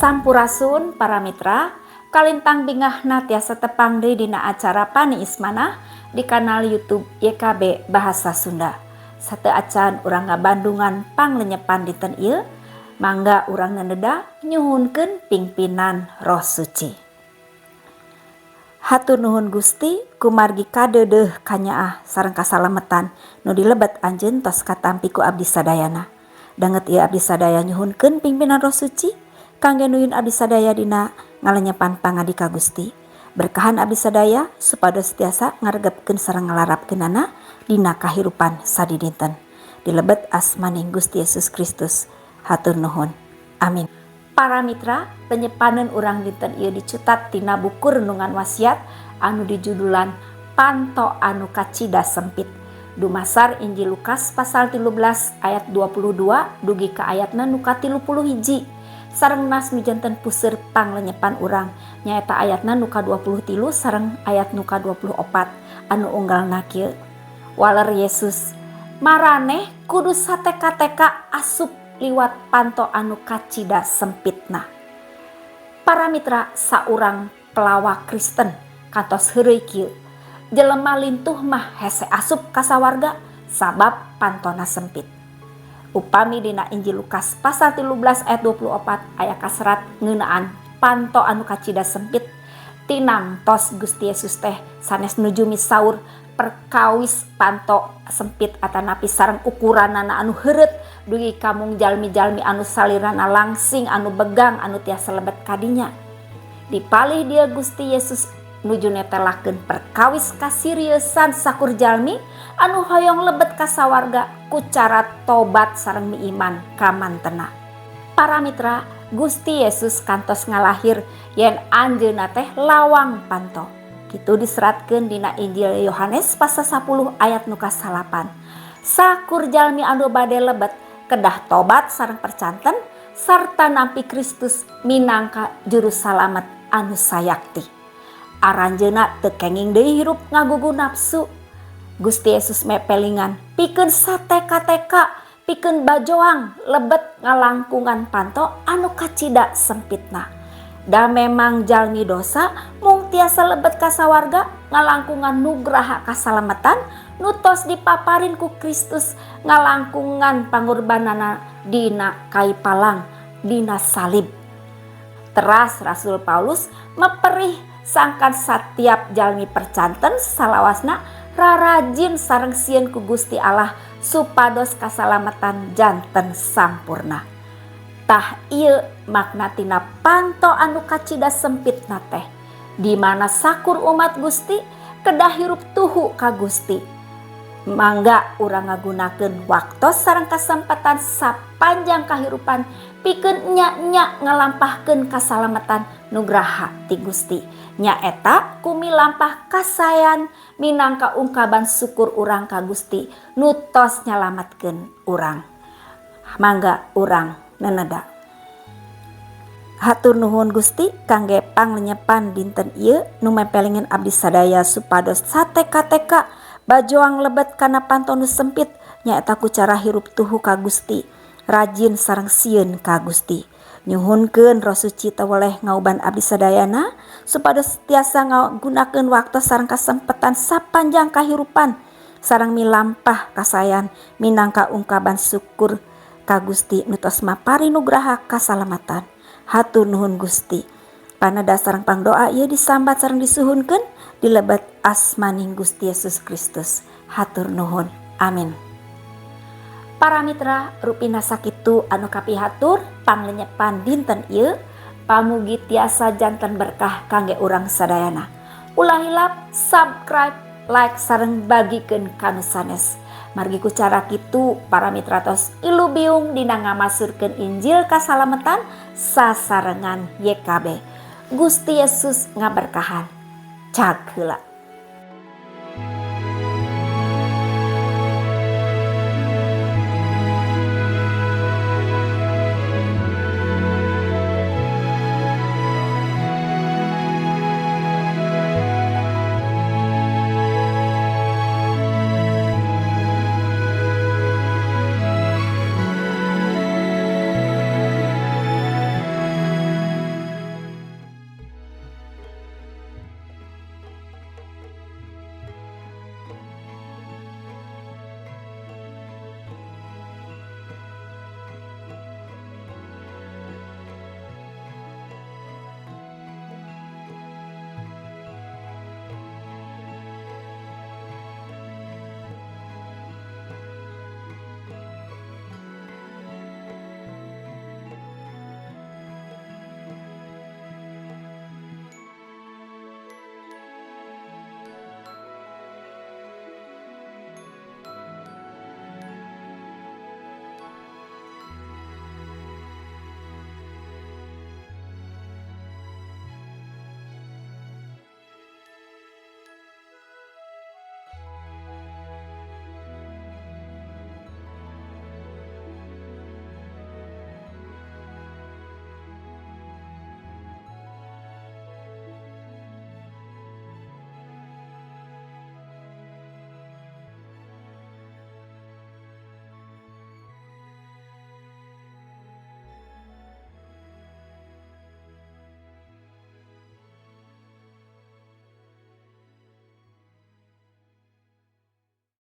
Sampurasun, para mitra. Kalintang bingahna tiasa tepang deui dina acara Paniis Manah di kanal YouTube YKB Bahasa Sunda. Sateuacan urang ngabandungan panglenyepan dinten ieu, mangga urang neneda nyuhunkeun pingpinan Roh Suci. Hatur nuhun, Gusti, kumargi kadeudeuh, kanyaah sareng kasalametan nu di lebet Anjeun tos katampi ku abdi sadayana. Danget ieu abdi sadaya nyuhunkeun pimpinan Roh Suci kangge nuyun abdi sadaya dina ngalenyepan pangandika Gusti. Berkahan abdi sadaya supados tiasa ngaregepkeun sareng ngalarapkeunana dina kahirupan sadidinten. Di lebet asmaning Gusti Yesus Kristus. Hatur nuhun. Amin. Para mitra, penyepanan urang dinten ieu dicutat tina buku Renungan Wasiat anu dijudulan Panto Anu Kacida Sempit. Dumasar Injil Lukas pasal 13 ayat 22 dugi ka ayatna nu ka-31. Sareng nas nu janten puseur panglenyepan urang nyaeta ayatna nu ka-23 sareng ayat nu ka-24 anu unggalna kieu. Waler Yesus, "Maraneh kudu sateka-teka asup liwat panto anu kacida sempitna." Para mitra, saurang pelawak Kristen kantos heureuy kieu, "Jelema lintuh mah hese asup ka sawarga sabab pantona sempit." Upami dina Injil Lukas pasal 13 ayat 24 aya kaserat ngeunaan panto anu kacida sempit, tinamtos Gusti Yesus teh sanes nuju misaur perkawis panto sempit atanapi sareng ukuranana anu heureut dugi ka mung jalmi-jalmi anu salirana langsing, anu begang, anu tiasa lebet kadinya. Di palih dieu Gusti Yesus nuju netelakeun perkawis kasirieusan sakur jalmi anu hoyong lebet ka sawarga ku cara tobat sareng miiman ka mantena. Para mitra, Gusti Yesus kantos ngalahir yen anjeunna teh lawang panto. Kitu diseratkeun dina Injil Yohanes pasal 10 ayat nu kasalapan. Sakur jalmi anu bade lebet kedah tobat sareng percanten sarta nampi Kristus minangka juru salamet anu sayakti. Aranjeuna teu kenging deui hirup ngagugu nafsu. Gusti Yesus mepelingan pikeun sateka-teka, pikeun bajoang lebet ngalangkungan panto anu kacida sempitna. Da memang jalmi dosa mung tiasa lebet ka sawarga ngalangkungan nugraha kasalametan nu tos dipaparin ku Kristus ngalangkungan pangorbanana dina kai palang, dina salib. Teras Rasul Paulus meperih sangkan satiap jalmi percanten salawasna rarajin sareng sieun ku Gusti Allah supados kasalamatan janten sampurna. Tah, ieu makna tina panto anu kacida sempitna teh, di mana sakur umat Gusti kedah hirup tuhu ka Gusti. Mangga urang ngagunakeun waktos sareng kasempatan sapanjang kahirupan pikeun nya-nya ngalampahkeun kasalamatan nugraha ti Gusti, nyaeta ku milampah kasaean minangka ungkaban syukur urang ka Gusti nu tos nyalametkeun urang. Mangga urang neneda. Hatur nuhun, Gusti, kangge panglenyepan dinten ieu nu mepelingan abdi sadaya supados sateka-teka bajoang lebet kana panto nu sempit, nyaeta ku cara hirup tuhu ka Gusti, rajin sareng sieun ka Gusti. Nyuhunkeun Roh Suci teweleh ngauban abdi sadayana supados tiasa ngagunakeun waktu sareng kasempatan sapanjang kahirupan sareng milampah kasaean minangka ungkaban syukur ka Gusti nu tos mapari nugraha kasalamatan. Hatur nuhun, Gusti. Paneda sareng pangdoa ieu disambat sareng disuhunkeun di lebet asmaning Gusti Yesus Kristus. Hatur nuhun. Amin. Para mitra, rupina sakitu anu kapihatur panglenyepan dinten ieu. Pamugi tiasa janten berkah kangge urang sadayana. Ulah hilap subscribe, like, sareng bagikeun ka nu sanes. Margi ku cara kitu para mitra tos ilubiung dina ngamasurkeun Injil kasalametan sasarengan YKB. Gusti Yesus ngaberkahan. Cag heula.